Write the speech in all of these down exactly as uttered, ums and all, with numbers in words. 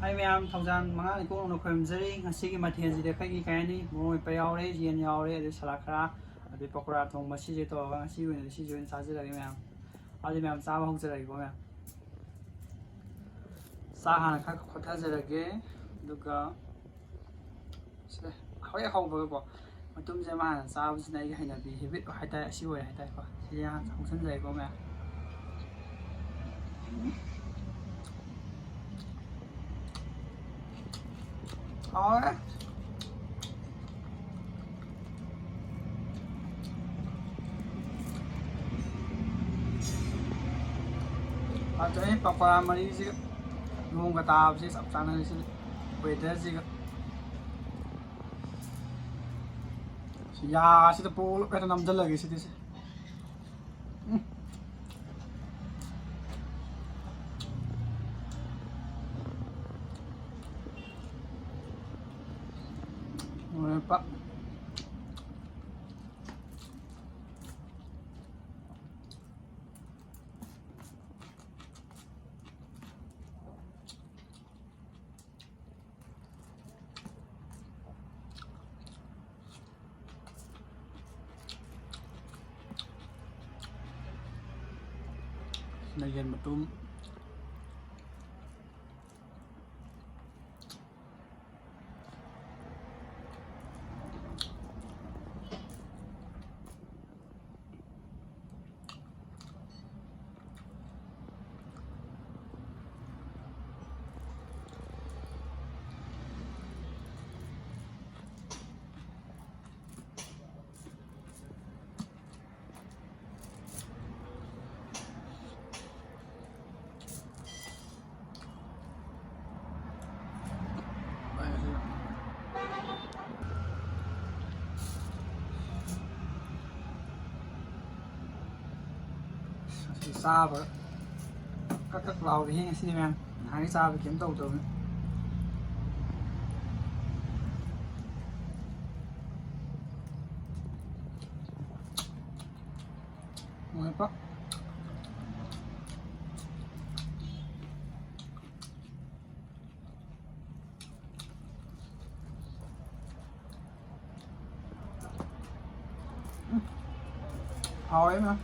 ꯍꯥꯏ ꯃꯌꯥꯝ, ꯊꯧꯖꯥꯟ ꯃꯉꯥꯅꯤ ꯀꯣꯛꯅ ꯈꯣꯏꯔꯝꯖꯔꯤ꯫ ꯉꯁꯤꯒꯤ ꯃꯊꯦꯜꯁꯤꯗꯤ ꯑꯩꯈꯣꯏꯒꯤ ꯀꯩ ꯍꯥꯏꯅꯤ, ꯃꯣꯔꯣꯛ ꯃꯦꯠꯄ ꯌꯥꯎꯔꯦ, ꯌꯦꯟ ꯌꯥꯎꯔꯦ, ꯑꯗꯩ ꯁꯂꯥꯗ ꯈꯔ, ꯑꯗꯩ ꯄꯀꯣꯔꯥ ꯊꯣꯡꯕ, ꯁꯤꯁꯦ ꯇꯧꯔꯒ ꯉꯁꯤꯒꯤ ꯑꯣꯏꯅꯗꯤ ꯁꯤꯁꯦ ꯑꯣꯏꯅ ꯆꯥꯖꯔꯒꯦ ꯃꯌꯥꯝ꯫ ꯑꯗꯨꯗꯤ ꯃꯌꯥꯝ ꯆꯥꯕ ꯍꯧꯖꯔꯒꯦꯀꯣ ꯃꯌꯥꯝ꯫ ꯆꯥꯛ ꯍꯥꯟꯅ ꯈꯔ ꯈꯣꯠꯊꯖꯔꯒꯦ, ꯑꯗꯨꯒ ꯁꯤꯗ ꯍꯦꯛ ꯍꯧꯕꯒꯀꯣ, ꯃꯇꯨꯝꯁꯦ ꯑꯃ ꯍꯥꯟꯅ ꯆꯥꯕꯁꯤꯅ ꯑꯩꯒꯤ ꯍꯩꯅꯕꯤ, ꯍꯦꯕꯤꯠ ꯍꯥꯏꯇꯥꯔꯦ, ꯑꯁꯤ ꯑꯣꯏꯔꯦ ꯍꯥꯏꯇꯥꯔꯦꯀꯣ꯫ ꯁꯤꯁꯦ ꯍꯥꯟꯅ ꯆꯥꯁꯤꯟꯖꯔꯦꯀꯣ ꯃꯌꯥꯝ꯫ ꯍꯥꯎꯔꯦ꯫ ꯐꯖꯩ ꯄꯀꯣꯔꯥ ꯃꯔꯤꯁꯤꯒ, ꯅꯣꯡꯒ ꯇꯥꯕꯁꯦ ꯆꯞ ꯆꯥꯟꯅꯔꯦ ꯁꯤꯗꯤ, ꯋꯦꯗꯔꯁꯤꯒ꯫ ꯌꯥꯁꯤꯗ ꯄꯨꯂꯞ ꯍꯦꯛꯇ ꯅꯝꯁꯤꯜꯂꯒꯦ ꯁꯤꯗꯤ ꯁꯦ꯫ ꯎꯝ꯫ ꯂꯣꯏꯔꯦ ꯄ-, ꯁꯤꯅ ꯌꯦꯟ ꯃꯇꯨꯝ꯫ ꯆꯥꯕ ꯀꯛ ꯀꯛ ꯂꯥꯎꯔꯦꯍꯦ ꯉꯁꯤꯗꯤ ꯃꯌꯥꯝ꯫ ꯅꯍꯥꯟꯒꯩ ꯆꯥꯕ ꯀꯩꯝ ꯇꯧꯗꯕꯅꯤ꯫ ꯅꯨꯡꯉꯥꯏꯄ꯫ ꯍꯥꯎꯋꯦ ꯃꯌꯥꯝ꯫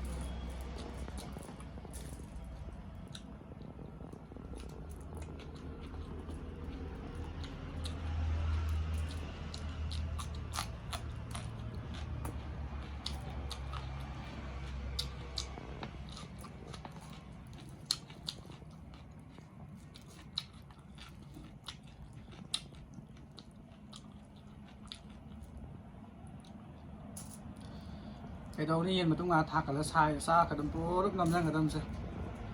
ꯀꯩꯗꯧꯅꯤ, ꯌꯦꯟ ꯃꯇꯨꯝ ꯉꯥ ꯊꯥꯛꯀꯠꯂ ꯁꯥꯏ, ꯆꯥꯛꯀ ꯑꯗꯨꯝ ꯄꯨꯔꯞ ꯅꯝꯁꯤꯟꯒꯗꯕꯁꯦ꯫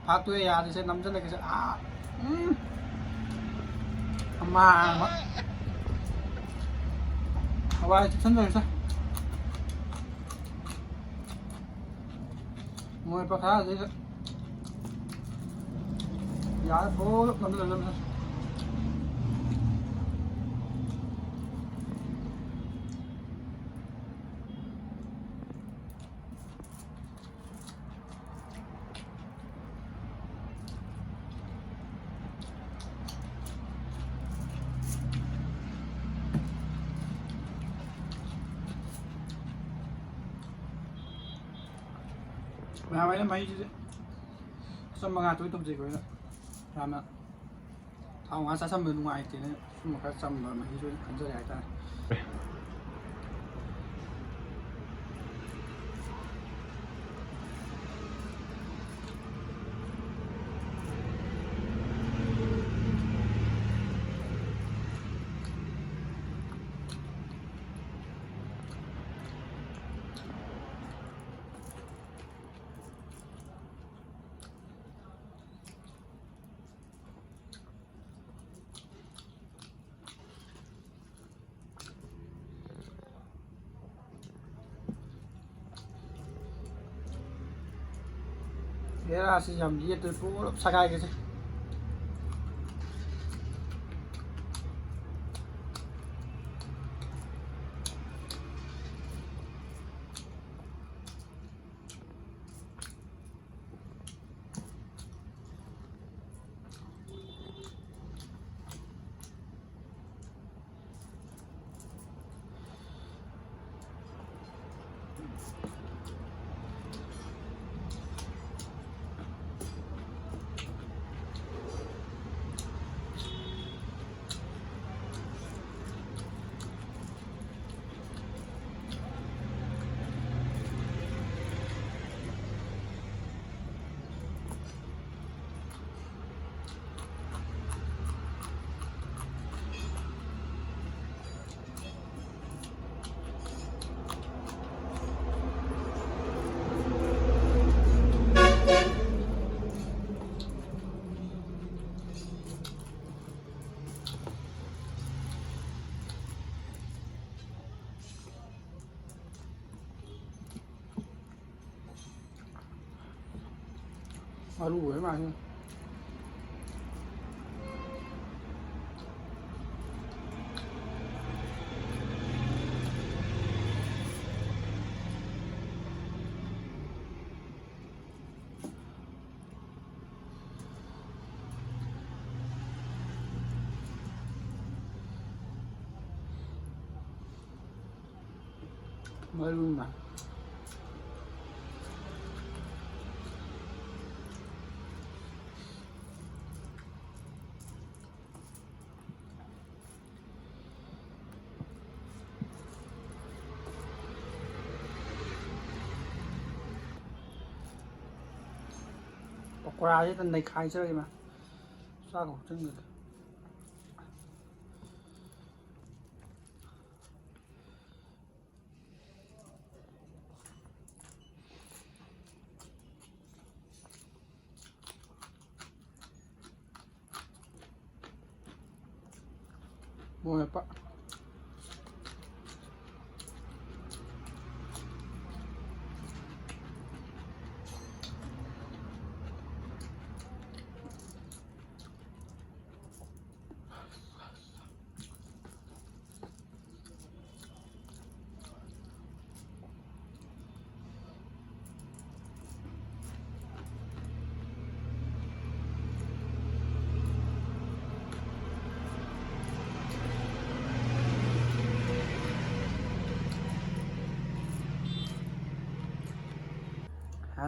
ꯐꯥꯛꯇꯣꯛꯑꯦ, ꯌꯥꯗ꯭ꯔꯤꯁꯦ, ꯅꯝꯁꯤꯜꯂꯒꯦꯁꯦ꯫ ꯑꯥ! ꯎꯝ! ꯑꯃꯥꯡꯕ꯫ ꯍꯋꯥꯏ ꯆꯨꯞꯁꯟꯗꯣꯏꯁꯦ꯫ ꯃꯣꯏ ꯄꯈꯥꯁꯤꯗ ꯌꯥꯔꯦ, ꯐꯣꯔ ꯅꯝꯁꯤꯜꯂ ꯅꯝꯁꯤꯜꯂ꯫ ꯃꯌꯥꯝ ꯑꯩꯅ ꯃꯍꯤꯁꯤꯗꯤ ꯑꯆꯝꯕ ꯉꯥꯛꯇ ꯑꯣꯏꯅ ꯇꯧꯖꯩꯀꯣ ꯑꯩꯅ꯫ ꯌꯥꯝꯅ ꯊꯥꯎ ꯉꯥ ꯆꯥꯁꯟꯕ ꯅꯨꯡꯉꯥꯏꯇꯦꯅ ꯁꯨꯝꯕ ꯈꯔ ꯆꯝꯕ ꯃꯍꯤꯁꯨ ꯑꯣꯏꯅ ꯈꯟꯖꯔꯦ ꯍꯥꯏꯇꯥꯔꯦ꯫ ꯍꯦꯔꯥꯁꯤ ꯌꯥꯝ ꯌꯦꯠꯇ꯭ꯔꯦ, ꯄꯨꯂꯞ ꯁꯒꯥꯏꯒꯁꯦ꯫ ꯃꯔꯨ ꯑꯣꯏꯕ ꯃꯥꯜꯂꯦ꯫ ꯃꯔꯨ ꯃꯥꯜꯂꯦ꯫ ꯄꯀꯣꯔꯥꯁꯦ ꯍꯦꯛꯇ ꯅꯩꯈꯥꯏꯖꯔꯒꯦ ꯃꯥ꯫ ꯆꯥꯛ ꯈꯛ ꯆꯪꯗ꯭ꯔꯗꯤ꯫ ꯃꯣꯏ ꯄ-,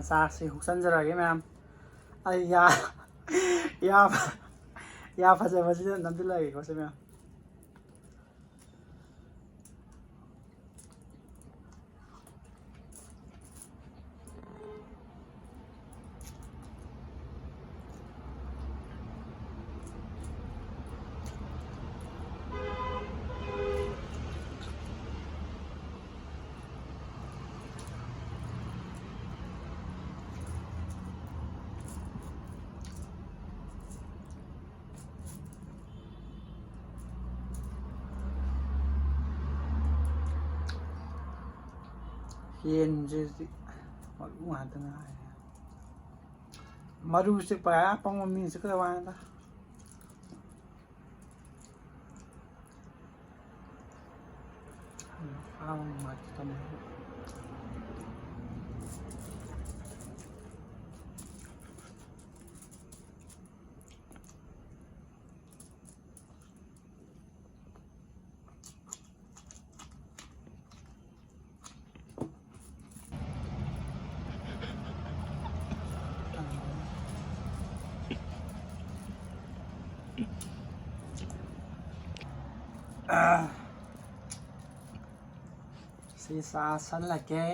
ꯆꯥꯛꯁꯤ ꯍꯨꯛꯆꯟꯖꯔꯒꯦ ꯃꯌꯥꯝ꯫ ꯑꯩ ꯌꯥ, ꯌꯥ, ꯌꯥ ꯐꯖꯕꯁꯤꯗ ꯅꯝꯁꯤꯜꯂꯛꯑꯒꯦꯀꯣ ꯁꯤ ꯃꯌꯥꯝ꯫ ꯌꯦꯟꯁꯤꯗꯤ ꯃꯔꯨ ꯉꯥꯛꯇ ꯉꯥꯏꯔꯦ꯫ ꯃꯔꯨꯁꯦ ꯄꯨꯔꯥ ꯑꯄꯪꯕ ꯃꯤꯁꯦ ꯀꯩ ꯋꯥꯅꯤꯗ꯫ ꯐꯥꯕ ꯅꯨꯡꯉꯥꯏꯇꯦ ꯇꯝꯃꯦ꯫ ꯁꯤ ꯆꯥꯁꯜꯂꯒꯦ꯫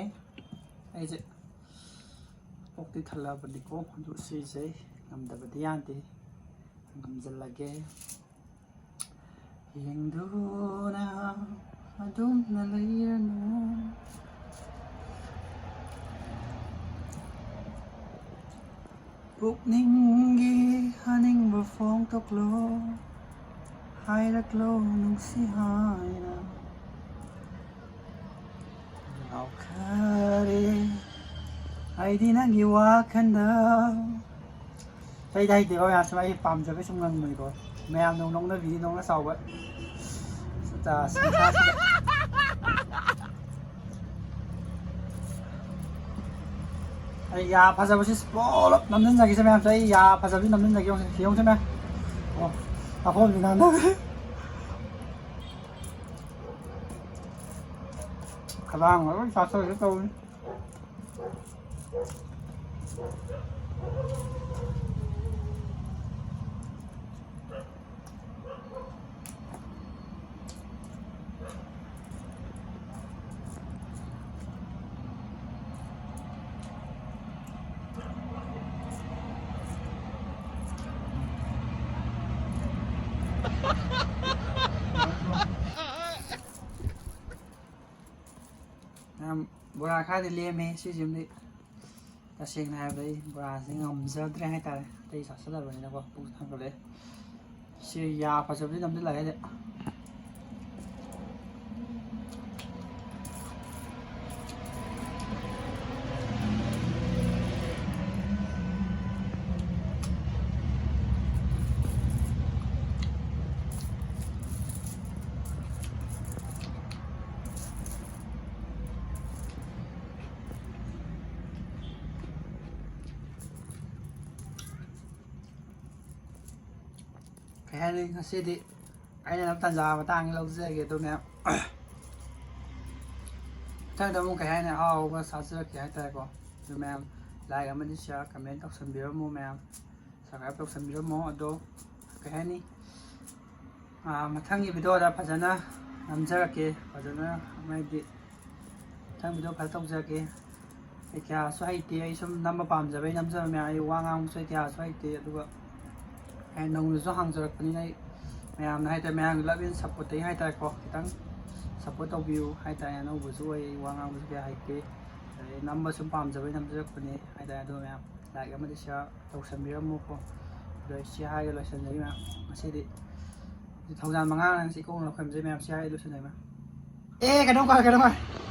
ꯑꯩꯁꯦ ꯄꯨꯛꯇꯤ ꯊꯜꯂꯕꯅꯤꯀꯣ, ꯑꯗꯨ ꯁꯤꯁꯦ ꯉꯝꯗꯕꯗꯤ ꯌꯥꯗꯦ, ꯉꯝꯁꯤꯜꯂꯒꯦ꯫ ꯌꯦꯡꯗꯨꯅ ꯑꯗꯨꯝꯅ ꯂꯩꯔꯅꯨ꯫ ꯄꯨꯛꯅꯤꯡꯒꯤ ꯑꯅꯤꯡꯕ ꯐꯣꯡꯗꯣꯛꯂꯣ, ꯍꯥꯏꯔꯛꯂꯣ ꯅꯨꯡꯁꯤ ꯍꯥꯏꯅ꯫ ꯉꯥꯎꯈꯔꯦ ꯑꯩꯗꯤ ꯅꯪꯒꯤ ꯋꯥꯈꯜꯗ꯫ ꯏꯁꯩꯗꯤ ꯍꯩꯇꯦꯀꯣ ꯃꯌꯥꯝ, ꯁꯨꯝ ꯑꯩ ꯄꯥꯝꯖꯕꯩ ꯁꯨꯝ ꯉꯪꯕꯅꯤꯀꯣ꯫ ꯃꯌꯥꯝꯅ ꯅꯣꯛꯅꯕꯤꯔꯤ, ꯅꯣꯛꯅ ꯆꯥꯎꯕ꯫ ꯑ, ꯁꯤ ꯃꯇꯥꯡꯁꯤꯗ ꯑꯩ ꯌꯥ ꯐꯖꯕꯁꯤ ꯄꯨꯂꯞ ꯅꯝꯁꯤꯟꯖꯒꯦꯁꯦ ꯃꯌꯥꯝꯁꯦ, ꯑꯩ ꯌꯥ ꯐꯖꯕꯁꯤ ꯅꯝꯁꯤꯟꯖꯒꯦ, ꯌꯦꯡꯉꯨꯁꯦ, ꯌꯦꯡꯉꯨꯁꯦ ꯃꯌꯥꯝ꯫ ꯑꯣ, ꯃꯈꯣꯟꯗꯤ ꯅꯥꯟꯅꯈ꯭ꯔꯦ꯫ ꯈꯗꯥꯡ ꯂꯣꯏ ꯆꯥꯊꯣꯛꯏ ꯇꯧꯔꯤ꯫ ꯌꯥꯝ ꯕꯣꯔꯥ ꯈꯔꯗꯤ ꯂꯦꯝꯃꯦ ꯁꯤꯁꯤꯃꯗꯤ꯫ ꯇꯁꯦꯡꯅ ꯍꯥꯏꯔꯕꯗ ꯑꯩ ꯕꯣꯔꯥꯁꯤ ꯉꯝꯖꯗ꯭ꯔꯦ ꯍꯥꯏꯇꯥꯔꯦ, ꯑꯇꯩ ꯆꯥꯁꯤꯜꯂꯕꯅꯤꯅꯀꯣ ꯄꯨꯛ ꯊꯟꯒꯠꯂꯛꯑꯦ꯫ ꯁꯤ ꯌꯥ ꯐꯖꯕꯗꯤ ꯅꯝꯗꯤ ꯂꯥꯛꯑꯦ꯫ ꯀꯩ ꯍꯥꯏꯅꯤ, ꯉꯁꯤꯗꯤ ꯑꯩꯅ ꯑꯗꯨꯝ ꯇꯟꯖꯥ ꯃꯇꯥꯡ ꯂꯧꯖꯒꯦ ꯑꯗꯣ ꯃꯌꯥꯝ꯫ ꯃꯊꯪꯗ ꯑꯃꯨꯛ ꯀꯩ ꯍꯥꯏꯅꯤ, ꯑꯍꯥꯎ ꯑꯍꯥꯎꯕ ꯆꯥꯖꯔꯛꯀꯦ ꯍꯥꯏꯇꯥꯔꯦꯀꯣ꯫ ꯑꯗꯨ ꯃꯌꯥꯝ like ꯑꯃꯗꯤ share, comment ꯇꯧꯁꯟꯕꯤꯔꯝꯃꯣ ꯃꯌꯥꯝ꯫ Subscribe ꯇꯧꯁꯟꯕꯤꯔꯝꯃꯣ꯫ ꯑꯗꯣ ꯀꯩ ꯍꯥꯏꯅꯤ, ꯑꯥ, ꯃꯊꯪꯒꯤ video ꯗ ꯐꯖꯅ ꯅꯝꯖꯔꯛꯀꯦ꯫ ꯐꯖꯅ ꯍꯥꯏꯗꯤ ꯃꯊꯪ video ꯐꯖꯅ ꯇꯧꯖꯔꯛꯀꯦ꯫ ꯑꯩ ꯀꯌꯥꯁꯨ ꯍꯩꯇꯦ, ꯑꯩ ꯁꯨꯝ ꯅꯝꯕ ꯄꯥꯝꯖꯕꯩ ꯅꯝꯖꯕ ꯃꯌꯥꯝ, ꯑꯩ ꯋꯥ ꯉꯥꯡꯕꯁꯨ ꯑꯩ ꯀꯌꯥꯁꯨ ꯍꯩꯇꯦ꯫ ꯑꯗꯨꯒ ꯑꯩ ꯅꯧꯅꯁꯨ ꯍꯥꯡꯖꯔꯛꯄꯅꯤꯅ ꯑꯩ ꯃꯌꯥꯝꯅ ꯍꯥꯏꯇꯥꯔꯦ, ꯃꯌꯥꯝꯒꯤ love and support ꯇꯒꯤ ꯍꯥꯏꯇꯥꯔꯦꯀꯣ, ꯈꯤꯇꯪ support ꯇꯧꯕꯤꯌꯨ ꯍꯥꯏꯇꯥꯔꯦ꯫ ꯑꯅꯧꯕꯁꯨ ꯑꯣꯏ, ꯑꯩ ꯋꯥ ꯉꯥꯡꯕꯁꯨ ꯀꯌꯥ ꯍꯩꯇꯦ꯫ ꯑꯗꯩ ꯅꯝꯕ ꯁꯨꯝ ꯄꯥꯝꯖꯕꯩ ꯅꯝꯖꯔꯛꯄꯅꯦ ꯍꯥꯏꯇꯥꯔꯦ꯫ ꯑꯗꯣ ꯃꯌꯥꯝ like ꯑꯃꯗꯤ share ꯇꯧꯁꯟꯕꯤꯔꯝꯃꯨꯀꯣ꯫ ꯑꯗꯣ ꯑꯩ ꯁꯤ ꯍꯥꯏꯔꯒ ꯂꯣꯏꯁꯤꯟꯖꯔꯤ ꯃꯌꯥꯝ꯫ ꯉꯁꯤꯗꯤ ꯊꯧꯖꯥꯜ ꯃꯉꯥ ꯅꯪꯁꯤ ꯏꯀꯣꯛꯅ ꯈꯣꯏꯔꯝꯖꯩ ꯃꯌꯥꯝ꯫ ꯁꯤ ꯍꯥꯏꯔꯒ ꯂꯣꯏꯁꯤꯟꯖꯔꯤ ꯃꯌꯥꯝ꯫ ꯑꯦ, ꯀꯩꯅꯣꯝ ꯀꯥꯔꯦ, ꯀꯩꯅꯣꯝ ꯀꯥꯔꯦ꯫